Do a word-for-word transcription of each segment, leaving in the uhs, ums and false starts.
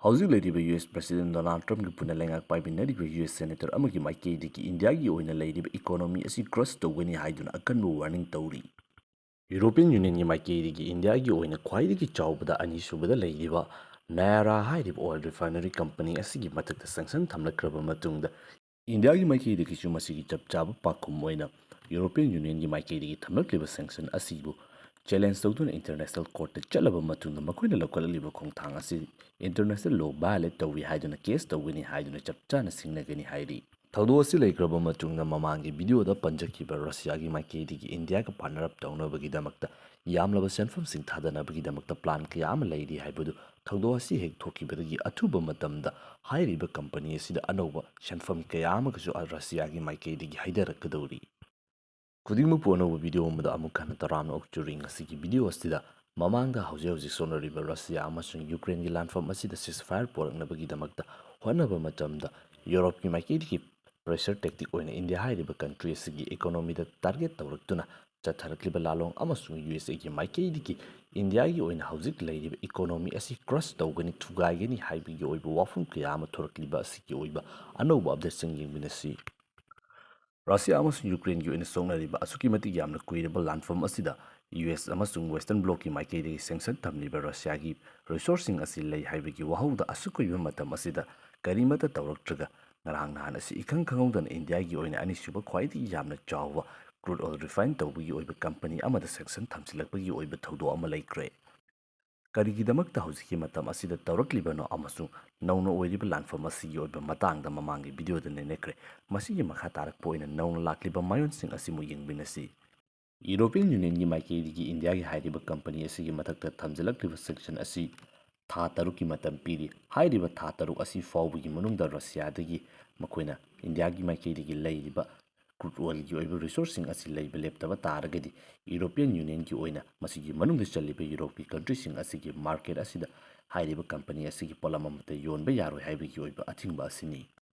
ꯍꯧꯖꯤꯛ ꯂꯩꯔꯤꯕ U S president Donald ꯇ꯭ꯔꯝꯞꯀꯤ ꯄꯨꯟꯅ ꯂꯩꯉꯥꯛ ꯄꯥꯏꯃꯤꯟꯅꯔꯤꯕ ꯌꯨ ꯑꯦꯁ ꯁꯦꯅꯦꯇꯔ ꯑꯃꯒꯤ ꯃꯥꯏꯀꯩꯗꯒꯤ ꯏꯟꯗꯤꯌꯥꯒꯤ ꯑꯣꯏꯅ ꯂꯩꯔꯤꯕ ꯏꯀꯣꯅꯣꯃꯤ ꯑꯁꯤ ꯀ꯭ꯔꯁ ꯇꯧꯒꯅꯤ ꯍꯥꯏꯗꯨꯅ ꯑꯀꯟꯕ ꯋꯥꯔꯅꯤꯡ ꯇꯧꯔꯤ꯫ ꯌꯨꯔꯣꯄꯤꯌꯟ ꯌꯨꯅꯤꯌꯟꯒꯤ ꯃꯥꯏꯀꯩꯗꯒꯤ ꯏꯟꯗꯤꯌꯥꯒꯤ ꯑꯣꯏꯅ ꯈ꯭ꯋꯥꯏꯗꯒꯤ ꯆꯥꯎꯕꯗ ꯑꯅꯤꯁꯨꯕꯗ ꯂꯩꯔꯤꯕ ꯅꯌꯥꯔꯥ ꯍꯥꯏꯔꯤꯕ ꯑꯣꯏꯜ ꯔꯤꯐꯥꯏꯅꯔꯤ ꯀꯝꯄꯅꯤ ꯑꯁꯤꯒꯤ ꯃꯊꯛꯇ ꯁꯦꯡꯁꯟ ꯊꯝꯂꯛꯈ꯭ꯔꯕ ꯃꯇꯨꯡꯗ, ꯏꯟꯗꯤꯌꯥꯒꯤ ꯃꯥꯏꯀꯩꯗꯒꯤꯁꯨ ꯃꯁꯤꯒꯤ ꯆꯞ ꯆꯥꯕ ꯄꯥꯎꯈꯨꯝ ꯑꯣꯏꯅ ꯌꯨꯔꯣꯄꯤꯌꯟ ꯌꯨꯅꯤꯌꯟꯒꯤ ꯃꯥꯏꯀꯩꯗꯒꯤ ꯊꯝꯂꯛꯂꯤꯕ ꯁꯦꯡꯁꯟ ꯑꯁꯤꯕꯨ ꯆꯦꯂꯦꯟꯖ ꯇꯧꯗꯨꯅ ꯏꯟꯇꯔꯅꯦꯁꯅꯦꯜ ꯀꯣꯔꯠꯇ ꯆꯠꯂꯕ ꯃꯇꯨꯡꯗ, ꯃꯈꯣꯏꯅ ꯂꯧꯈꯠꯂꯛꯂꯤꯕ ꯈꯣꯡꯊꯥꯡ ꯑꯁꯤ ꯏꯟꯇꯔꯅꯦꯁꯅꯦꯜ ꯂꯣ ꯚꯥꯏꯑꯣꯂꯦꯠ ꯇꯧꯏ ꯍꯥꯏꯗꯨꯅ ꯀꯦꯁ ꯇꯧꯒꯅꯤ ꯍꯥꯏꯗꯨꯅ ꯆꯞ ꯆꯥꯅ ꯁꯤꯡꯅꯒꯅꯤ ꯍꯥꯏꯔꯤ꯫ ꯊꯧꯗꯣꯛ ꯑꯁꯤ ꯂꯩꯈ꯭ꯔꯕ ꯃꯇꯨꯡꯗ, ꯃꯃꯥꯡꯒꯤ ꯚꯤꯗꯤꯑꯣꯗ ꯄꯟꯖꯈꯤꯕ ꯔꯁꯤꯌꯥꯒꯤ ꯃꯥꯏꯀꯩꯗꯒꯤ ꯏꯟꯗꯤꯌꯥꯒ ꯄꯥꯔꯠꯅꯔ ꯑꯞ ꯇꯧꯅꯕꯒꯤꯗꯃꯛꯇ ꯌꯥꯝꯂꯕ ꯁꯦꯟꯐꯝꯁꯤꯡ ꯊꯥꯗꯅꯕꯒꯤꯗꯃꯛꯇ ꯄ꯭ꯂꯥꯟ ꯀꯌꯥ ꯑꯃ ꯂꯩꯔꯤ ꯍꯥꯏꯕꯗꯨ ꯊꯧꯗꯣꯛ ꯑꯁꯤ ꯍꯦꯛ ꯊꯣꯛꯈꯤꯕꯗꯒꯤ ꯑꯊꯨꯕ ꯃꯇꯝꯗ ꯍꯥꯏꯔꯤꯕ ꯀꯝꯄꯅꯤ ꯑꯁꯤꯗ ꯑꯅꯧꯕ ꯁꯦꯟꯐꯝ ꯀꯌꯥ ꯑꯃꯒꯁꯨ ꯔꯁꯤꯌꯥꯒꯤ ꯃꯥꯏꯀꯩꯗꯒꯤ ꯍꯩꯊꯔꯛꯀꯗꯧꯔꯤ꯫ ꯈꯨꯗꯤꯡꯃꯛꯄꯨ ꯑꯅꯧꯕ ꯚꯤꯗꯤꯑꯣ ꯑꯃꯗ ꯑꯃꯨꯛ ꯍꯟꯅ ꯇꯔꯥꯝꯅ ꯑꯣꯛꯆꯔꯤ꯫ ꯉꯁꯤꯒꯤ ꯚꯤꯗꯤꯑꯣ ꯑꯁꯤꯗ ꯃꯃꯥꯡꯗ ꯍꯧꯖꯤꯛ ꯍꯧꯖꯤꯛ ꯁꯣꯛꯅꯔꯤꯕ ꯔꯁꯤꯌꯥ ꯑꯃꯁꯨꯡ ꯌꯨꯀ꯭ꯔꯦꯟꯒꯤ ꯂꯥꯟꯐꯝ ꯑꯁꯤꯗ ceasefire ꯄꯨꯔꯛꯅꯕꯒꯤꯗꯃꯛꯇ ꯍꯣꯠꯅꯕ ꯃꯇꯝꯗ, ꯌꯨꯔꯣꯞꯀꯤ ꯃꯥꯏꯀꯩꯗꯒꯤ ꯄ꯭ꯔꯦꯁꯔ ꯇꯦꯛꯇꯤꯛ ꯑꯣꯏꯅ ꯏꯟꯗꯤꯌꯥ ꯍꯥꯏꯔꯤꯕ ꯀꯟꯇ꯭ꯔꯤ ꯑꯁꯤꯒꯤ ꯏꯀꯣꯅꯣꯃꯤꯗ ꯇꯥꯔꯒꯦꯠ ꯇꯧꯔꯛꯇꯨꯅ ꯆꯠꯊꯔꯛꯂꯤꯕ ꯂꯥꯂꯣꯡ ꯑꯃꯁꯨꯡ ꯌꯨ ꯑꯦꯁ ꯑꯦꯒꯤ ꯃꯥꯏꯀꯩꯗꯒꯤ ꯏꯟꯗꯤꯌꯥꯒꯤ ꯑꯣꯏꯅ ꯍꯧꯖꯤꯛ ꯂꯩꯔꯤꯕ ꯏꯀꯣꯅꯣꯃꯤ ꯑꯁꯤ ꯀ꯭ꯔꯁ ꯇꯧꯒꯅꯤ, ꯊꯨꯒꯥꯏꯒꯅꯤ ꯍꯥꯏꯕꯒꯤ ꯑꯣꯏꯕ ꯋꯥꯐꯝ ꯀꯌꯥ ꯑꯃ ꯊꯣꯔꯛꯂꯤꯕ ꯑꯁꯤꯒꯤ ꯑꯣꯏꯕ ꯑꯅꯧꯕ ꯑꯞꯗꯦꯠꯁꯤꯡ ꯌꯦꯡꯃꯤꯟꯅꯁꯤ꯫ ꯔꯁꯤꯌꯥ ꯑꯃꯁꯨꯡ ꯌꯨꯀ꯭ꯔꯦꯟꯒꯤ ꯑꯣꯏꯅ ꯁꯣꯛꯅꯔꯤꯕ ꯑꯁꯨꯛꯀꯤ ꯃꯇꯤꯛ ꯌꯥꯝꯅ ꯀꯨꯏꯔꯕ ꯂꯥꯟꯐꯝ ꯑꯁꯤꯗ ꯌꯨ ꯑꯦꯁ ꯑꯃꯁꯨꯡ ꯋꯦꯁꯇꯔꯟ ꯕ꯭ꯂꯣꯛꯀꯤ ꯃꯥꯏꯀꯩꯗꯒꯤ ꯁꯦꯡꯁꯟ ꯊꯝꯂꯤꯕ ꯔꯁꯤꯌꯥꯒꯤ ꯔꯤꯁꯣꯔꯁꯁꯤꯡ ꯑꯁꯤ ꯂꯩ ꯍꯥꯏꯕꯒꯤ ꯋꯥꯍꯧꯗ ꯑꯁꯨꯛ ꯀꯨꯏꯕ ꯃꯇꯝ ꯑꯁꯤꯗ ꯀꯔꯤꯃꯠꯇ ꯇꯧꯔꯛꯇ꯭ꯔꯒ, ꯉꯔꯥꯡ ꯅꯍꯥꯟ ꯑꯁꯤ ꯏꯈꯪ ꯈꯪꯍꯧꯗꯅ ꯏꯟꯗꯤꯌꯥꯒꯤ ꯑꯣꯏꯅ ꯑꯅꯤꯁꯨꯕ ꯈ꯭ꯋꯥꯏꯗꯒꯤ ꯌꯥꯝꯅ ꯆꯥꯎꯕ ꯀ꯭ꯔꯨꯗ ꯑꯣꯏꯜ ꯔꯤꯐꯥꯏꯟ ꯇꯧꯕꯒꯤ ꯑꯣꯏꯕ ꯀꯝꯄꯅꯤ ꯑꯃꯗ ꯁꯦꯡꯁꯟ ꯊꯝꯖꯤꯜꯂꯛꯄꯒꯤ ꯑꯣꯏꯕ ꯊꯧꯗꯣꯛ ꯑꯃ ꯂꯩꯈ꯭ꯔꯦ꯫ ꯀꯔꯤꯒꯤꯗꯃꯛꯇ ꯍꯧꯖꯤꯛꯀꯤ ꯃꯇꯝ ꯑꯁꯤꯗ ꯇꯧꯔꯛꯂꯤꯕꯅꯣ ꯑꯃꯁꯨꯡ ꯅꯧꯅ ꯑꯣꯏꯔꯤꯕ ꯂꯥꯟꯐꯝ ꯑꯁꯤꯒꯤ ꯑꯣꯏꯕ ꯃꯇꯥꯡꯗ ꯃꯃꯥꯡꯒꯤ ꯚꯤꯗꯤꯑꯣꯗ ꯅꯩꯅꯈ꯭ꯔꯦ꯫ ꯃꯁꯤꯒꯤ ꯃꯈꯥ ꯇꯥꯔꯛꯄ ꯑꯣꯏꯅ ꯅꯧꯅ ꯂꯥꯛꯂꯤꯕ ꯃꯥꯌꯣꯟꯁꯤꯡ ꯑꯁꯤꯃꯨꯛ ꯌꯦꯡꯃꯤꯟꯅꯁꯤ꯫ ꯌꯨꯔꯣꯄꯤꯌꯟ ꯌꯨꯅꯤꯌꯟꯒꯤ ꯃꯥꯏꯀꯩꯗꯒꯤ ꯏꯟꯗꯤꯌꯥꯒꯤ ꯍꯥꯏꯔꯤꯕ ꯀꯝꯄꯅꯤ ꯑꯁꯤꯒꯤ ꯃꯊꯛꯇ ꯊꯝꯖꯤꯜꯂꯛꯂꯤꯕ ꯁꯦꯡꯁꯟ ꯑꯁꯤ ꯊꯥ ꯇꯔꯨꯛꯀꯤ ꯃꯇꯝ ꯄꯤꯔꯤ꯫ ꯍꯥꯏꯔꯤꯕ ꯊꯥ ꯇꯔꯨꯛ ꯑꯁꯤ ꯐꯥꯎꯕꯒꯤ ꯃꯅꯨꯡꯗ ꯔꯁꯤꯌꯥꯗꯒꯤ ꯃꯈꯣꯏꯅ ꯏꯟꯗꯤꯌꯥꯒꯤ ꯃꯥꯏꯀꯩꯗꯒꯤ ꯂꯩꯔꯤꯕ ꯀ꯭ꯔꯨꯗ ꯑꯣꯏꯜꯒꯤ ꯑꯣꯏꯕ ꯔꯤꯁꯣꯔꯁꯁꯤꯡ ꯑꯁꯤ ꯂꯩꯕ ꯂꯦꯞꯇꯕ ꯇꯥꯔꯒꯗꯤ, ꯌꯨꯔꯣꯄꯤꯌꯟ ꯌꯨꯅꯤꯌꯟꯒꯤ ꯑꯣꯏꯅ ꯃꯁꯤꯒꯤ ꯃꯅꯨꯡꯗ ꯆꯜꯂꯤꯕ ꯌꯨꯔꯣꯞꯀꯤ ꯀꯟꯇ꯭ꯔꯤꯁꯤꯡ ꯑꯁꯤꯒꯤ ꯃꯥꯔꯀꯦꯠ ꯑꯁꯤꯗ ꯍꯥꯏꯔꯤꯕ ꯀꯝꯄꯅꯤ ꯑꯁꯤꯒꯤ ꯄꯣꯠꯂꯝ ꯑꯃꯠꯇ ꯌꯣꯟꯕ ꯌꯥꯔꯣꯏ ꯍꯥꯏꯕꯒꯤ ꯑꯣꯏꯕ ꯑꯊꯤꯡꯕ ꯑꯁꯤꯅꯤ꯫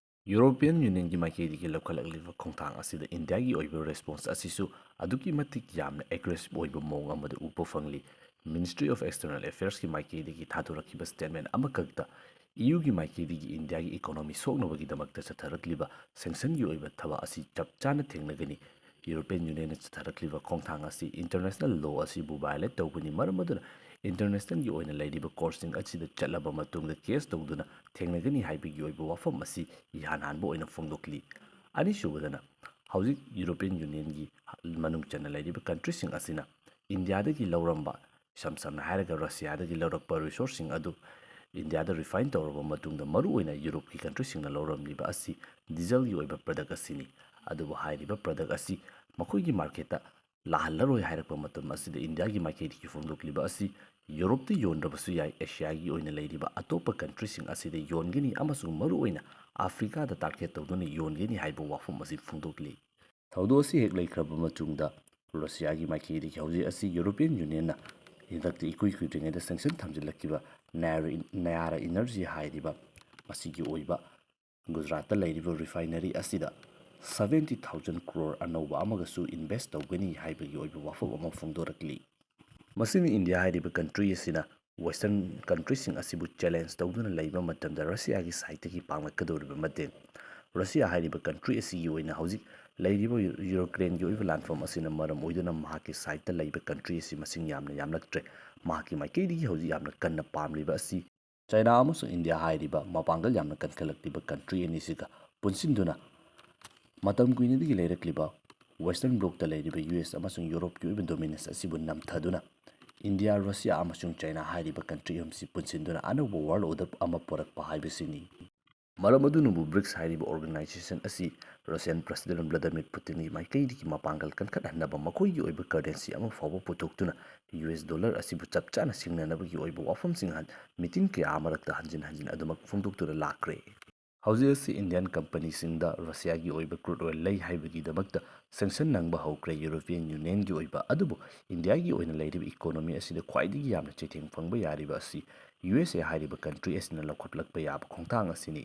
ꯌꯨꯔꯣꯄꯤꯌꯟ ꯌꯨꯅꯤꯌꯟꯒꯤ ꯃꯥꯏꯀꯩꯗꯒꯤ ꯂꯧꯈꯠꯂꯛꯂꯤꯕ ꯈꯣꯡꯊꯥꯡ ꯑꯁꯤꯗ ꯏꯟꯗꯤꯌꯥꯒꯤ ꯑꯣꯏꯕ ꯔꯦꯁꯄꯣꯟꯁ ꯑꯁꯤꯁꯨ ꯑꯗꯨꯛꯀꯤ ꯃꯇꯤꯛ ꯌꯥꯝꯅ ꯑꯦꯒ꯭ꯔꯦꯁꯤꯚ ꯑꯣꯏꯕ ꯃꯑꯣꯡ ꯑꯃꯗ ꯎꯕ ꯐꯪꯂꯤ꯫ ꯃꯤꯅꯤꯁꯇ꯭ꯔꯤ ꯑꯣꯐ ꯑꯦꯛꯁꯇꯔꯅꯦꯜ ꯑꯦꯐꯤꯌꯔꯁꯀꯤ ꯃꯥꯏꯀꯩꯗꯒꯤ ꯊꯥꯗꯣꯔꯛꯈꯤꯕ ꯁ꯭ꯇꯦꯠꯃꯦꯟ ꯑꯃꯈꯛꯇ ꯏꯌꯨꯒꯤ ꯃꯥꯏꯀꯩꯗꯒꯤ ꯏꯟꯗꯤꯌꯥꯒꯤ ꯏꯀꯣꯅꯣꯃꯤ ꯁꯣꯛꯅꯕꯒꯤꯗꯃꯛꯇ ꯆꯠꯊꯔꯛꯂꯤꯕ ꯁꯦꯡꯁꯟꯒꯤ ꯑꯣꯏꯕ ꯊꯕꯛ ꯑꯁꯤ ꯆꯞ ꯆꯥꯅ ꯊꯦꯡꯅꯒꯅꯤ꯫ ꯌꯨꯔꯣꯄꯤꯌꯟ ꯌꯨꯅꯤꯌꯟꯅ ꯆꯠꯊꯔꯛꯂꯤꯕ ꯈꯣꯡꯊꯥꯡ ꯑꯁꯤ ꯏꯟꯇꯔꯅꯦꯁꯅꯦꯜ ꯂꯣ ꯑꯁꯤꯕꯨ ꯚꯥꯏꯑꯣꯂꯦꯠ ꯇꯧꯕꯅꯤ꯫ ꯃꯔꯝ ꯑꯗꯨꯅ ꯏꯟꯇꯔꯅꯦꯁꯅꯦꯜꯒꯤ ꯑꯣꯏꯅ ꯂꯩꯔꯤꯕ ꯀꯣꯔꯠꯁꯤꯡ ꯑꯁꯤꯗ ꯆꯠꯂꯕ ꯃꯇꯨꯡꯗ ꯀꯦꯁ ꯇꯧꯗꯨꯅ ꯊꯦꯡꯅꯒꯅꯤ ꯍꯥꯏꯕꯒꯤ ꯑꯣꯏꯕ ꯋꯥꯐꯝ ꯑꯁꯤ ꯏꯍꯥꯟ ꯍꯥꯟꯕ ꯑꯣꯏꯅ ꯐꯣꯡꯗꯣꯛꯂꯤ꯫ ꯑꯅꯤꯁꯨꯕꯗꯅ, ꯍꯧꯖꯤꯛ ꯌꯨꯔꯣꯄꯤꯌꯟ ꯌꯨꯅꯤꯌꯟꯒꯤ ꯃꯅꯨꯡ ꯆꯟꯅ ꯂꯩꯔꯤꯕ ꯀꯟꯇ꯭ꯔꯤꯁꯤꯡ ꯑꯁꯤꯅ ꯏꯟꯗꯤꯌꯥꯗꯒꯤ ꯂꯧꯔꯝꯕ, ꯏꯁꯝ ꯁꯝꯅ ꯍꯥꯏꯔꯒ ꯔꯁꯤꯌꯥꯗꯒꯤ ꯂꯧꯔꯛꯄ ꯔꯤꯁꯣꯔꯁꯁꯤꯡ ꯑꯗꯨ ꯏꯟꯗꯤꯌꯥꯗ ꯔꯤꯐꯥꯏꯟ ꯇꯧꯔꯕ ꯃꯇꯨꯡꯗ ꯃꯔꯨꯑꯣꯏꯅ ꯌꯨꯔꯣꯞꯀꯤ ꯀꯟꯇ꯭ꯔꯤꯁꯤꯡꯅ ꯂꯧꯔꯝꯂꯤꯕ ꯑꯁꯤ ꯗꯤꯖꯜꯒꯤ ꯑꯣꯏꯕ ꯄ꯭ꯔꯗꯛ ꯑꯁꯤꯅꯤ꯫ ꯑꯗꯨꯕꯨ ꯍꯥꯏꯔꯤꯕ ꯄ꯭ꯔꯗꯛ ꯑꯁꯤ ꯃꯈꯣꯏꯒꯤ ꯃꯥꯔꯀꯦꯠꯇ ꯂꯥꯛꯍꯜꯂꯔꯣꯏ ꯍꯥꯏꯔꯛꯄ ꯃꯇꯝ ꯑꯁꯤꯗ ꯏꯟꯗꯤꯌꯥꯒꯤ ꯃꯥꯏꯀꯩꯗꯒꯤ ꯐꯣꯡꯗꯣꯛꯂꯤꯕ ꯑꯁꯤ ꯌꯨꯔꯣꯞꯇ ꯌꯣꯟꯗ꯭ꯔꯕꯁꯨ ꯌꯥꯏ, ꯑꯦꯁꯤꯌꯥꯒꯤ ꯑꯣꯏꯅ ꯂꯩꯔꯤꯕ ꯑꯇꯣꯞꯄ ꯀꯟꯇ꯭ꯔꯤꯁꯤꯡ ꯑꯁꯤꯗ ꯌꯣꯟꯒꯅꯤ ꯑꯃꯁꯨꯡ ꯃꯔꯨꯑꯣꯏꯅ ꯑꯐ꯭ꯔꯤꯀꯥꯗ ꯇꯥꯔꯒꯦꯠ ꯇꯧꯗꯨꯅ ꯌꯣꯟꯒꯅꯤ ꯍꯥꯏꯕ ꯋꯥꯐꯝ ꯑꯁꯤ ꯐꯣꯡꯗꯣꯛꯂꯤ꯫ ꯊꯧꯗꯣꯛ ꯑꯁꯤ ꯍꯦꯛ ꯂꯩꯈ꯭ꯔꯕ ꯃꯇꯨꯡꯗ ꯔꯁꯤꯌꯥꯒꯤ ꯃꯥꯏꯀꯩꯗꯒꯤ ꯍꯧꯖꯤꯛ ꯑꯁꯤ ꯌꯨꯔꯣꯄꯤꯌꯟ ꯌꯨꯅꯤꯌꯟꯅ ꯍꯟꯗꯛꯇ ꯏꯀꯨꯏ ꯀꯨꯏꯗ꯭ꯔꯤꯉꯩꯗ ꯁꯦꯡꯁꯟ ꯊꯝꯖꯤꯜꯂꯛꯈꯤꯕ ꯅꯌꯥꯔ ꯏꯟ-, ꯅꯌꯥꯔꯥ ꯏꯅꯔꯖꯤ ꯍꯥꯏꯔꯤꯕ ꯃꯁꯤꯒꯤ ꯑꯣꯏꯕ ꯒꯨꯖꯔꯥꯠꯇ ꯂꯩꯔꯤꯕ ꯔꯤꯐꯥꯏꯅꯔꯤ ꯑꯁꯤꯗ seventy thousand crore ꯑꯅꯧꯕ ꯑꯃꯒꯁꯨ ꯏꯟꯚꯦꯁ ꯇꯧꯒꯅꯤ ꯍꯥꯏꯕꯒꯤ ꯑꯣꯏꯕ ꯋꯥꯐꯝ ꯑꯃ ꯐꯣꯡꯗꯣꯔꯛꯂꯤ꯫ ꯃꯁꯤꯅ ꯏꯟꯗꯤꯌꯥ ꯍꯥꯏꯔꯤꯕ ꯀꯟꯇ꯭ꯔꯤ ꯑꯁꯤꯅ ꯋꯦꯁꯇꯔꯟ ꯀꯟꯇ꯭ꯔꯤꯁꯤꯡ ꯑꯁꯤꯕꯨ ꯆꯦꯂꯦꯟꯖ ꯇꯧꯗꯨꯅ ꯂꯩꯕ ꯃꯇꯝꯗ ꯔꯁꯤꯌꯥꯒꯤ ꯁꯥꯏꯠꯇꯒꯤ ꯄꯥꯡꯂꯛꯀꯗꯧꯔꯤꯕ ꯃꯇꯦꯡ꯫ ꯔꯁꯤꯌꯥ ꯍꯥꯏꯔꯤꯕ ꯀꯟꯇ꯭ꯔꯤ ꯑꯁꯤꯒꯤ ꯑꯣꯏꯅ ꯍꯧꯖꯤꯛ ꯂꯩꯔꯤꯕ ꯌꯨ-, ꯌꯨꯀ꯭ꯔꯦꯟꯒꯤ ꯑꯣꯏꯕ ꯂꯥꯟꯐꯝ ꯑꯁꯤꯅ ꯃꯔꯝ ꯑꯣꯏꯗꯨꯅ ꯃꯍꯥꯛꯀꯤ ꯁꯥꯏꯠꯇ ꯂꯩꯕ ꯀꯟꯇ꯭ꯔꯤ ꯑꯁꯤ ꯃꯁꯤꯡ ꯌꯥꯝꯅ ꯌꯥꯝꯂꯛꯇ꯭ꯔꯦ꯫ ꯃꯍꯥꯛꯀꯤ ꯃꯥꯏꯀꯩꯗꯒꯤ ꯍꯧꯖꯤꯛ ꯌꯥꯝꯅ ꯀꯟꯅ ꯄꯥꯝꯂꯤꯕ ꯑꯁꯤ ꯆꯥꯏꯅꯥ ꯑꯃꯁꯨꯡ ꯏꯟꯗꯤꯌꯥ ꯍꯥꯏꯔꯤꯕ ꯃꯄꯥꯡꯒꯜ ꯌꯥꯝꯅ ꯀꯟꯈꯠꯂꯛꯂꯤꯕ ꯀꯟꯇ꯭ꯔꯤ ꯑꯅꯤꯁꯤꯒ ꯄꯨꯟꯁꯤꯟꯗꯨꯅ ꯃꯇꯝ ꯀꯨꯏꯅꯗꯒꯤ ꯂꯩꯔꯛꯂꯤꯕ ꯋꯦꯁꯇꯔꯟ ꯕ꯭ꯂꯣꯛꯇ ꯂꯩꯔꯤꯕ ꯌꯨ ꯑꯦꯁ ꯑꯃꯁꯨꯡ ꯌꯨꯔꯣꯞꯀꯤ ꯑꯣꯏꯕ ꯗꯣꯃꯤꯅꯦꯟꯁ ꯑꯁꯤꯕꯨ ꯅꯝꯊꯗꯨꯅ ꯏꯟꯗꯤꯌꯥ, ꯔꯁꯤꯌꯥ ꯑꯃꯁꯨꯡ ꯆꯥꯏꯅꯥ ꯍꯥꯏꯔꯤꯕ ꯀꯟꯇ꯭ꯔꯤ ꯑꯍꯨꯝꯁꯤ ꯄꯨꯟꯁꯤꯟꯗꯨꯅ ꯑꯅꯧꯕ ꯋꯥꯔꯜ ꯑꯣꯔꯗꯔ ꯑꯃ ꯄꯨꯔꯛꯄ ꯍꯥꯏꯕꯁꯤꯅꯤ꯫ ꯃꯔꯝ ꯑꯗꯨꯅꯕꯨ ꯕ꯭ꯔꯤꯛꯁ ꯍꯥꯏꯔꯤꯕ ꯑꯣꯔꯒꯅꯥꯏꯖꯦꯁꯟ ꯑꯁꯤ ꯔꯁꯤꯌꯟ ꯄ꯭ꯔꯁꯤꯗꯦꯟ ꯚ꯭ꯂꯥꯗꯤꯃꯤꯔ ꯄꯨꯇꯤꯟꯒꯤ ꯃꯥꯏꯀꯩꯗꯒꯤ ꯃꯄꯥꯡꯒꯜ ꯀꯟꯈꯠꯍꯟꯅꯕ ꯃꯈꯣꯏꯒꯤ ꯑꯣꯏꯕ ꯀꯔꯦꯟꯁꯤ ꯑꯃ ꯐꯥꯎꯕ ꯄꯨꯊꯣꯛꯇꯨꯅ ꯌꯨ ꯑꯦꯁ ꯗꯣꯂꯔ ꯑꯁꯤꯕꯨ ꯆꯞ ꯆꯥꯅ ꯁꯤꯡꯅꯅꯕꯒꯤ ꯑꯣꯏꯕ ꯋꯥꯐꯝꯁꯤꯡ ꯍꯟ-, ꯃꯤꯇꯤꯡ ꯀꯌꯥ ꯑꯃꯔꯛꯇ ꯍꯟꯖꯤꯟ ꯍꯟꯖꯤꯟ ꯑꯗꯨꯃꯛ ꯐꯣꯡꯗꯣꯛꯇꯨꯅ ꯂꯥꯛꯈ꯭ꯔꯦ꯫ ꯍꯧꯖꯤꯛ ꯑꯁꯤ ꯏꯟꯗꯤꯌꯟ ꯀꯝꯄꯅꯤꯁꯤꯡꯗ ꯔꯁꯤꯌꯥꯒꯤ ꯑꯣꯏꯕ ꯀ꯭ꯔꯨꯗ ꯑꯣꯏꯜ ꯂꯩ ꯍꯥꯏꯕꯒꯤꯗꯃꯛꯇ ꯁꯦꯡꯁꯟ ꯅꯪꯕ ꯍꯧꯈ꯭ꯔꯦ ꯌꯨꯔꯣꯄꯤꯌꯟ ꯌꯨꯅꯤꯌꯟꯒꯤ ꯑꯣꯏꯕ꯫ ꯑꯗꯨꯕꯨ ꯏꯟꯗꯤꯌꯥꯒꯤ ꯑꯣꯏꯅ ꯂꯩꯔꯤꯕ ꯏꯀꯣꯅꯣꯃꯤ ꯑꯁꯤꯗ ꯈ꯭ꯋꯥꯏꯗꯒꯤ ꯌꯥꯝꯅ ꯆꯩꯊꯦꯡ ꯐꯪꯕ ꯌꯥꯔꯤꯕ ꯑꯁꯤ ꯌꯨ ꯑꯦꯁ ꯑꯦ ꯍꯥꯏꯔꯤꯕ ꯀꯟꯇ꯭ꯔꯤ ꯑꯁꯤꯅ ꯂꯧꯈꯠꯂꯛꯄ ꯌꯥꯕ ꯈꯣꯡꯊꯥꯡ ꯑꯁꯤꯅꯤ꯫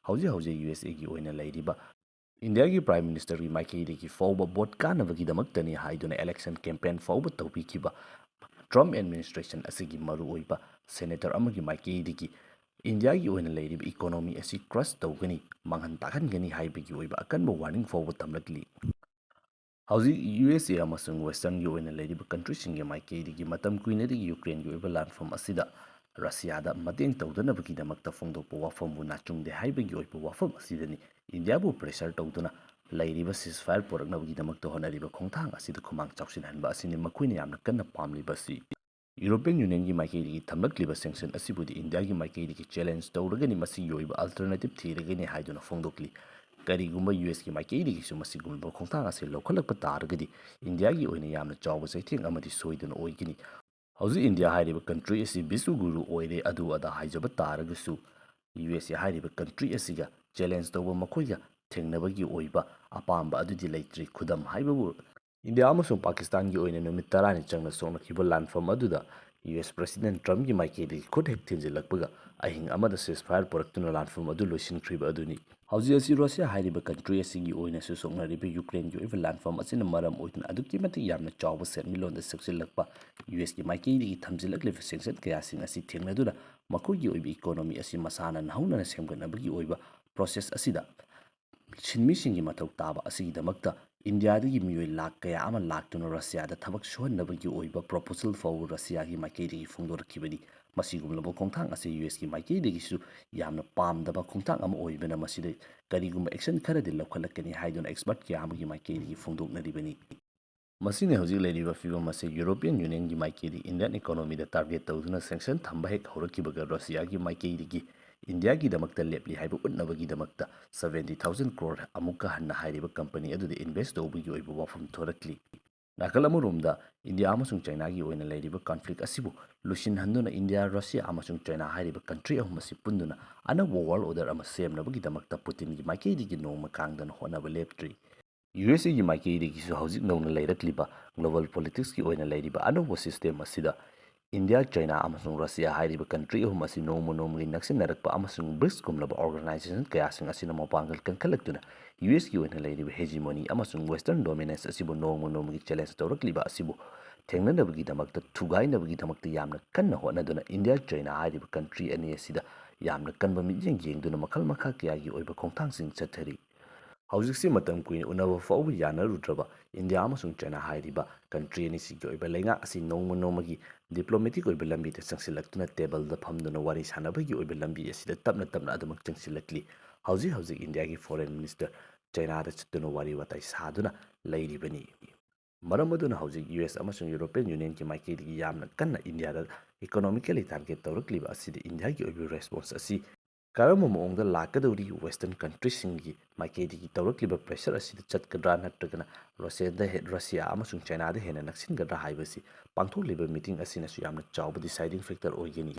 ꯍꯧꯖꯤꯛ ꯍꯧꯖꯤꯛ ꯌꯨ ꯑꯦꯁ ꯑꯦꯒꯤ ꯑꯣꯏꯅ ꯂꯩꯔꯤꯕ ꯏꯟꯗꯤꯌꯥꯒꯤ ꯄ꯭ꯔꯥꯏꯝ ꯃꯤꯅꯤꯁꯇꯔꯒꯤ ꯃꯥꯏꯀꯩꯗꯒꯤ ꯐꯥꯎꯕ ꯚꯣꯠ ꯀꯥꯟꯅꯕꯒꯤꯗꯃꯛꯇꯅꯤ ꯍꯥꯏꯗꯨꯅ ꯏꯂꯦꯛꯁꯟ ꯀꯦꯝꯄꯦꯟ ꯐꯥꯎꯕ ꯇꯧꯕꯤꯈꯤꯕ ꯇ꯭ꯔꯝꯞ ꯑꯦꯗꯃꯤꯅꯤꯁꯇ꯭ꯔꯦꯁꯟ ꯑꯁꯤꯒꯤ ꯃꯔꯨꯑꯣꯏꯕ ꯁꯦꯅꯦꯇꯔ ꯑꯃꯒꯤ ꯃꯥꯏꯀꯩꯗꯒꯤ ꯏꯟꯗꯤꯌꯥꯒꯤ ꯑꯣꯏꯅ ꯂꯩꯔꯤꯕ ꯏꯀꯣꯅꯣꯃꯤ ꯑꯁꯤ ꯀ꯭ꯔꯁ ꯇꯧꯒꯅꯤ, ꯃꯥꯡꯍꯟ ꯇꯥꯛꯍꯟꯒꯅꯤ ꯍꯥꯏꯕꯒꯤ ꯑꯣꯏꯕ ꯑꯀꯟꯕ ꯋꯥꯔꯅꯤꯡ ꯐꯥꯎꯕ ꯊꯝꯂꯛꯂꯤ꯫ ꯍꯧꯖꯤꯛ ꯌꯨ ꯑꯦꯁ ꯑꯦ ꯑꯃꯁꯨꯡ ꯋꯦꯁꯇꯔꯟꯒꯤ ꯑꯣꯏꯅ ꯂꯩꯔꯤꯕ ꯀꯟꯇ꯭ꯔꯤꯁꯤꯡꯒꯤ ꯃꯥꯏꯀꯩꯗꯒꯤ ꯃꯇꯝ ꯀꯨꯏꯅꯗꯒꯤ ꯌꯨꯀ꯭ꯔꯦꯟꯒꯤ ꯑꯣꯏꯕ ꯂꯥꯟꯐꯝ ꯑꯁꯤꯗ ꯔꯁꯤꯌꯥꯗ ꯃꯇꯦꯡ ꯇꯧꯗꯅꯕꯒꯤꯗꯃꯛꯇ ꯐꯣꯡꯗꯣꯛꯄ ꯋꯥꯐꯝꯕꯨ ꯅꯥꯆꯨꯡꯗꯦ ꯍꯥꯏꯕꯒꯤ ꯑꯣꯏꯕ ꯋꯥꯐꯝ ꯑꯁꯤꯗꯅꯤ ꯏꯟꯗꯤꯌꯥꯕꯨ ꯄ꯭ꯔꯦꯁꯔ ꯇꯧꯗꯨꯅ ꯂꯩꯔꯤꯕ ꯁꯤꯁꯐꯥꯌꯔ ꯄꯨꯔꯛꯅꯕꯒꯤꯗꯃꯛꯇ ꯍꯣꯠꯅꯔꯤꯕ ꯈꯣꯡꯊꯥꯡ ꯑꯁꯤꯗ ꯈꯨꯃꯥꯡ ꯆꯥꯎꯁꯤꯟꯍꯟꯕ ꯑꯁꯤꯅꯤ ꯃꯈꯣꯏꯅ ꯌꯥꯝꯅ ꯀꯟꯅ ꯄꯥꯝꯂꯤꯕ ꯑꯁꯤ꯫ ꯌꯨꯔꯣꯄꯤꯌꯟ ꯌꯨꯅꯤꯌꯟꯒꯤ ꯃꯥꯏꯀꯩꯗꯒꯤ ꯊꯝꯂꯛꯂꯤꯕ ꯁꯦꯡꯁꯟ ꯑꯁꯤꯕꯨꯗꯤ ꯏꯟꯗꯤꯌꯥꯒꯤ ꯃꯥꯏꯀꯩꯗꯒꯤ ꯆꯦꯂꯦꯟꯖ ꯇꯧꯔꯒꯅꯤ, ꯃꯁꯤꯒꯤ ꯑꯣꯏꯕ ꯑꯜꯇꯔꯅꯦꯇꯤꯚ ꯊꯤꯔꯒꯅꯤ ꯍꯥꯏꯗꯨꯅ ꯐꯣꯡꯗꯣꯛꯂꯤ꯫ ꯀꯔꯤꯒꯨꯝꯕ ꯌꯨ ꯑꯦꯁꯀꯤ ꯃꯥꯏꯀꯩꯗꯒꯤꯁꯨ ꯃꯁꯤꯒꯨꯝꯂꯕ ꯈꯣꯡꯊꯥꯡ ꯑꯁꯤ ꯂꯧꯈꯠꯂꯛꯄ ꯇꯥꯔꯒꯗꯤ ꯏꯟꯗꯤꯌꯥꯒꯤ ꯑꯣꯏꯅ ꯌꯥꯝꯅ ꯆꯥꯎꯕ ꯆꯩꯊꯦꯡ ꯑꯃꯗꯤ ꯁꯣꯏꯗꯅ ꯑꯣꯏꯒꯅꯤ꯫ ꯍꯧꯖꯤꯛ ꯏꯟꯗꯤꯌꯥ ꯍꯥꯏꯔꯤꯕ ꯀꯟꯇ꯭ꯔꯤ ꯑꯁꯤ ꯕꯤꯁꯨ ꯒꯨꯔꯨ ꯑꯣꯏꯔꯦ, ꯑꯗꯨ ꯑꯗꯥ ꯍꯥꯏꯖꯕ ꯇꯥꯔꯒꯁꯨ ꯌꯨ ꯑꯦꯁ ꯑꯦ ꯍꯥꯏꯔꯤꯕ ꯀꯟꯇ꯭ꯔꯤ ꯑꯁꯤꯒ ꯆꯦꯂꯦꯟꯖ ꯇꯧꯕ, ꯃꯈꯣꯏꯒ ꯊꯦꯡꯅꯕꯒꯤ ꯑꯣꯏꯕ ꯑꯄꯥꯝꯕ ꯑꯗꯨꯗꯤ ꯂꯩꯇ꯭ꯔꯤ꯫ ꯈꯨꯗꯝ ꯍꯥꯏꯕꯕꯨ ꯏꯟꯗꯤꯌꯥ ꯑꯃꯁꯨꯡ ꯄꯥꯀꯤꯁꯇꯥꯟꯒꯤ ꯑꯣꯏꯅ ꯅꯨꯃꯤꯠ ꯇꯔꯥꯅꯤ ꯆꯪꯅ ꯁꯣꯛꯅꯈꯤꯕ ꯂꯥꯟꯐꯝ ꯑꯗꯨꯗ ꯌꯨ ꯑꯦꯁ ꯄ꯭ꯔꯦꯁꯤꯗꯦꯟꯠ ꯇ꯭ꯔꯝꯞꯀꯤ ꯃꯥꯏꯀꯩꯗꯒꯤ ꯈꯨꯠ ꯍꯦꯛ ꯊꯤꯟꯖꯤꯜꯂꯛꯄꯒ ꯑꯍꯤꯡ ꯑꯃꯗ ꯁꯤꯁꯐꯥꯌꯔ ꯄꯨꯔꯛꯇꯨꯅ ꯂꯥꯟꯐꯝ ꯑꯗꯨ ꯂꯣꯏꯁꯤꯟꯈ꯭ꯔꯤꯕ ꯑꯗꯨꯅꯤ꯫ ꯍꯧꯖꯤꯛ ꯑꯁꯤ ꯔꯁꯤꯌꯥ ꯍꯥꯏꯔꯤꯕ ꯀꯟꯇ꯭ꯔꯤ ꯑꯁꯤꯒꯤ ꯑꯣꯏꯅꯁꯨ ꯁꯣꯛꯅꯔꯤꯕ ꯌꯨꯀ꯭ꯔꯦꯟꯒꯤ ꯑꯣꯏꯕ ꯂꯥꯟꯐꯝ ꯑꯁꯤꯅ ꯃꯔꯝ ꯑꯣꯏꯗꯨꯅ ꯑꯗꯨꯛꯀꯤ ꯃꯇꯤꯛ ꯌꯥꯝꯅ ꯆꯥꯎꯕ ꯁꯦꯟꯃꯤꯠꯂꯣꯟꯗ ꯁꯣꯛꯆꯤꯜꯂꯛꯄ ꯌꯨ ꯑꯦꯁꯀꯤ ꯃꯥꯏꯀꯩꯗꯒꯤ ꯊꯝꯖꯤꯜꯂꯛꯂꯤꯕ ꯁꯦꯡꯁꯟ ꯀꯌꯥꯁꯤꯡ ꯑꯁꯤ ꯊꯦꯡꯅꯗꯨꯅ ꯃꯈꯣꯏꯒꯤ ꯑꯣꯏꯕ ꯏꯀꯣꯅꯣꯃꯤ ꯑꯁꯤ ꯃꯁꯥꯅ ꯍꯧꯅꯅ ꯁꯦꯝꯒꯠꯅꯕꯒꯤ ꯑꯣꯏꯕ ꯄ꯭ꯔꯣꯁꯦꯁ ꯑꯁꯤꯗ ꯁꯤꯟꯃꯤꯁꯤꯡꯒꯤ ꯃꯊꯧ ꯇꯥꯕ ꯑꯁꯤꯒꯤꯗꯃꯛꯇ ꯏꯟꯗꯤꯌꯥꯗꯒꯤ ꯃꯤꯑꯣꯏ ꯂꯥꯈ ꯀꯌꯥ ꯑꯃ ꯂꯥꯛꯇꯨꯅ ꯔꯁꯤꯌꯥꯗ ꯊꯕꯛ ꯁꯨꯍꯟꯅꯕꯒꯤ ꯑꯣꯏꯕ ꯄ꯭ꯔꯣꯄꯣꯖꯦꯜ ꯐꯥꯎꯕ ꯔꯁꯤꯌꯥꯒꯤ ꯃꯥꯏꯀꯩꯗꯒꯤ ꯐꯣꯡꯗꯣꯔꯛꯈꯤꯕꯅꯤ꯫ ꯃꯁꯤꯒꯨꯝꯂꯕ ꯈꯣꯡꯊꯥꯡ ꯑꯁꯤ ꯌꯨ ꯑꯦꯁꯀꯤ ꯃꯥꯏꯀꯩꯗꯒꯤꯁꯨ ꯌꯥꯝꯅ ꯄꯥꯝꯗꯕ ꯈꯣꯡꯊꯥꯡ ꯑꯃ ꯑꯣꯏꯕꯅ ꯃꯁꯤꯗ ꯀꯔꯤꯒꯨꯝꯕ ꯑꯦꯛꯁꯟ ꯈꯔꯗꯤ ꯂꯧꯈꯠꯂꯛꯀꯅꯤ ꯍꯥꯏꯗꯨꯅ ꯑꯦꯛꯁꯄꯔꯠ ꯀꯌꯥ ꯑꯃꯒꯤ ꯃꯥꯏꯀꯩꯗꯒꯤ ꯐꯣꯡꯗꯣꯛꯅꯔꯤꯕꯅꯤ꯫ ꯃꯁꯤꯅ ꯍꯧꯖꯤꯛ ꯂꯩꯔꯤꯕ ꯐꯤꯕꯝ ꯑꯁꯤ ꯌꯨꯔꯣꯄꯤꯌꯟ ꯌꯨꯅꯤꯌꯟꯒꯤ ꯃꯥꯏꯀꯩꯗꯒꯤ ꯏꯟꯗꯤꯌꯟ ꯏꯀꯣꯅꯣꯃꯤꯗ ꯇꯥꯔꯒꯦꯠ ꯇꯧꯗꯨꯅ ꯁꯦꯡꯁꯟ ꯊꯝꯕ ꯍꯦꯛ ꯍꯧꯔꯛꯈꯤꯕꯒ ꯔꯁꯤꯌꯥꯒꯤ ꯃꯥꯏꯀꯩꯗꯒꯤ ꯏꯟꯗꯤꯌꯥꯒꯤꯗꯃꯛꯇ ꯂꯦꯞꯂꯤ ꯍꯥꯏꯕ ꯎꯠꯅꯕꯒꯤꯗꯃꯛꯇ seventy thousand crore ꯑꯃꯨꯛꯀ ꯍꯟꯅ ꯍꯥꯏꯔꯤꯕ ꯀꯝꯄꯅꯤ ꯑꯗꯨꯗ ꯏꯟꯚꯦꯁ ꯇꯧꯕꯒꯤ ꯑꯣꯏꯕ ꯋꯥꯐꯝ ꯊꯣꯔꯛꯂꯤ꯫ ꯅꯥꯀꯜ ꯑꯃꯔꯣꯝꯗ ꯏꯟꯗꯤꯌꯥ ꯑꯃꯁꯨꯡ ꯆꯥꯏꯅꯥꯒꯤ ꯑꯣꯏꯅ ꯂꯩꯔꯤꯕ ꯀꯟꯐ꯭ꯂꯤꯛ ꯑꯁꯤꯕꯨ ꯂꯣꯏꯁꯤꯟꯍꯟꯗꯨꯅ ꯏꯟꯗꯤꯌꯥ, ꯔꯁꯤꯌꯥ ꯑꯃꯁꯨꯡ ꯆꯥꯏꯅꯥ ꯍꯥꯏꯔꯤꯕ ꯀꯟꯇ꯭ꯔꯤ ꯑꯍꯨꯝ ꯑꯁꯤ ꯄꯨꯟꯗꯨꯅ ꯑꯅꯧꯕ ꯋꯥꯔꯜ ꯑꯣꯔꯗꯔ ꯑꯃ ꯁꯦꯝꯅꯕꯒꯤꯗꯃꯛꯇ ꯄꯨꯇꯤꯟꯒꯤ ꯃꯥꯏꯀꯩꯗꯒꯤ ꯅꯣꯡꯃ ꯀꯥꯡꯗꯅ ꯍꯣꯠꯅꯕ ꯂꯦꯞꯇ꯭ꯔꯤ꯫ ꯌꯨ ꯑꯦꯁ ꯑꯦꯒꯤ ꯃꯥꯏꯀꯩꯗꯒꯤꯁꯨ ꯍꯧꯖꯤꯛ ꯅꯧꯅ ꯂꯩꯔꯛꯂꯤꯕ ꯒ꯭ꯂꯣꯕꯜ ꯄꯣꯂꯤꯇꯤꯛꯁꯀꯤ ꯑꯣꯏꯅ ꯂꯩꯔꯤꯕ ꯑꯅꯧꯕ ꯁꯤꯁꯇꯦꯝ ꯑꯁꯤꯗ ꯏꯟꯗꯤꯌꯥ, ꯆꯥꯏꯅꯥ ꯑꯃꯁꯨꯡ ꯔꯁꯤꯌꯥ ꯍꯥꯏꯔꯤꯕ ꯀꯟꯇ꯭ꯔꯤ ꯑꯍꯨꯝ ꯑꯁꯤ ꯅꯣꯡꯃ ꯅꯣꯡꯃꯒꯤ ꯅꯛꯁꯤꯟꯅꯔꯛꯄ ꯑꯃꯁꯨꯡ ꯕ꯭ꯔꯤꯛꯁꯀꯨꯝꯂꯕ ꯑꯣꯔꯒꯅꯥꯏꯖꯦꯁꯟ ꯀꯌꯥꯁꯤꯡ ꯑꯁꯤꯅ ꯃꯄꯥꯡꯒꯜ ꯀꯟꯈꯠꯂꯛꯇꯨꯅ ꯌꯨ ꯑꯦꯁꯀꯤ ꯑꯣꯏꯅ ꯂꯩꯔꯤꯕ ꯍꯦꯖꯤꯃꯣꯅꯤ ꯑꯃꯁꯨꯡ ꯋꯦꯁꯇꯔꯟ ꯗꯣꯃꯤꯅꯦꯟꯁ ꯑꯁꯤꯕꯨ ꯅꯣꯡꯃ ꯅꯣꯡꯃꯒꯤ ꯆꯦꯂꯦꯟꯖ ꯇꯧꯔꯛꯂꯤꯕ ꯑꯁꯤꯕꯨ ꯊꯦꯡꯅꯅꯕꯒꯤꯗꯃꯛꯇ, ꯊꯨꯒꯥꯏꯅꯕꯒꯤꯗꯃꯛꯇ ꯌꯥꯝꯅ ꯀꯟꯅ ꯍꯣꯠꯅꯗꯨꯅ ꯏꯟꯗꯤꯌꯥ, ꯆꯥꯏꯅꯥ ꯍꯥꯏꯔꯤꯕ ꯀꯟꯇ꯭ꯔꯤ ꯑꯅꯤ ꯑꯁꯤꯗ ꯌꯥꯝꯅ ꯀꯟꯕ ꯃꯤꯠꯌꯦꯡ ꯌꯦꯡꯗꯨꯅ ꯃꯈꯜ ꯃꯈꯥ ꯀꯌꯥꯒꯤ ꯑꯣꯏꯕ ꯈꯣꯡꯊꯥꯡꯁꯤꯡ ꯆꯠꯊꯔꯤ꯫ ꯍꯧꯖꯤꯛꯁꯤ ꯃꯇꯝ ꯀꯨꯏꯅ ꯎꯅꯕ ꯐꯥꯎꯕ ꯌꯥꯅꯔꯨꯗ꯭ꯔꯕ ꯏꯟꯗꯤꯌꯥ ꯑꯃꯁꯨꯡ ꯆꯥꯏꯅꯥ ꯍꯥꯏꯔꯤꯕ ꯀꯟꯇ꯭ꯔꯤ ꯑꯅꯤꯁꯤꯒꯤ ꯑꯣꯏꯕ ꯂꯩꯉꯥꯛ ꯑꯁꯤ ꯅꯣꯡꯃ ꯅꯣꯡꯃꯒꯤ ꯗꯤꯄ꯭ꯂꯣꯃꯦꯇꯤꯛ ꯑꯣꯏꯕ ꯂꯝꯕꯤꯗ ꯆꯪꯁꯤꯜꯂꯛꯇꯨꯅ ꯇꯦꯕꯜꯗ ꯐꯝꯗꯨꯅ ꯋꯥꯔꯤ ꯁꯥꯟꯅꯕꯒꯤ ꯑꯣꯏꯕ ꯂꯝꯕꯤ ꯑꯁꯤꯗ ꯇꯞꯅ ꯇꯞꯅ ꯑꯗꯨꯃꯛ ꯆꯪꯁꯤꯜꯂꯛꯂꯤ꯫ ꯍꯧꯖꯤꯛ ꯍꯧꯖꯤꯛ ꯏꯟꯗꯤꯌꯥꯒꯤ ꯐꯣꯔꯦꯟ ꯃꯤꯅꯤꯁꯇꯔ ꯆꯥꯏꯅꯥꯗ ꯆꯠꯇꯨꯅ ꯋꯥꯔꯤ ꯋꯥꯇꯥꯏ ꯁꯥꯗꯨꯅ ꯂꯩꯔꯤꯕꯅꯤ꯫ ꯃꯔꯝ ꯑꯗꯨꯅ ꯍꯧꯖꯤꯛ ꯌꯨ ꯑꯦꯁ ꯑꯃꯁꯨꯡ ꯌꯨꯔꯣꯄꯤꯌꯟ ꯌꯨꯅꯤꯌꯟꯒꯤ ꯃꯥꯏꯀꯩꯗꯒꯤ ꯌꯥꯝꯅ ꯀꯟꯅ ꯏꯟꯗꯤꯌꯥꯗ ꯏꯀꯣꯅꯣꯃꯤꯀꯦꯜꯂꯤ ꯇꯥꯔꯒꯦꯠ ꯇꯧꯔꯛꯂꯤꯕ ꯑꯁꯤꯗ ꯏꯟꯗꯤꯌꯥꯒꯤ ꯑꯣꯏꯕ ꯔꯦꯁꯄꯣꯟꯁ ꯑꯁꯤ ꯀꯔꯝꯕ ꯃꯑꯣꯡꯗ ꯂꯥꯛꯀꯗꯧꯔꯤ? ꯋꯦꯁꯇꯔꯟ ꯀꯟꯇ꯭ꯔꯤꯁꯤꯡꯒꯤ ꯃꯥꯏꯀꯩꯗꯒꯤ ꯇꯧꯔꯛꯂꯤꯕ ꯄ꯭ꯔꯦꯁꯔ ꯑꯁꯤꯗ ꯆꯠꯀꯗ꯭ꯔꯥ, ꯅꯠꯇ꯭ꯔꯒꯅ ꯔꯁꯤꯌꯥꯗ ꯍꯦ-, ꯔꯁꯤꯌꯥ ꯑꯃꯁꯨꯡ ꯆꯥꯏꯅꯥꯗ ꯍꯦꯟꯅ ꯅꯛꯁꯤꯟꯒꯗ꯭ꯔꯥ ꯍꯥꯏꯕꯁꯤ ꯄꯥꯡꯊꯣꯛꯂꯤꯕ ꯃꯤꯇꯤꯡ ꯑꯁꯤꯅꯁꯨ ꯌꯥꯝꯅ ꯆꯥꯎꯕ ꯗꯤꯁꯥꯏꯗꯤꯡ ꯐꯦꯛꯇꯔ ꯑꯣꯏꯒꯅꯤ꯫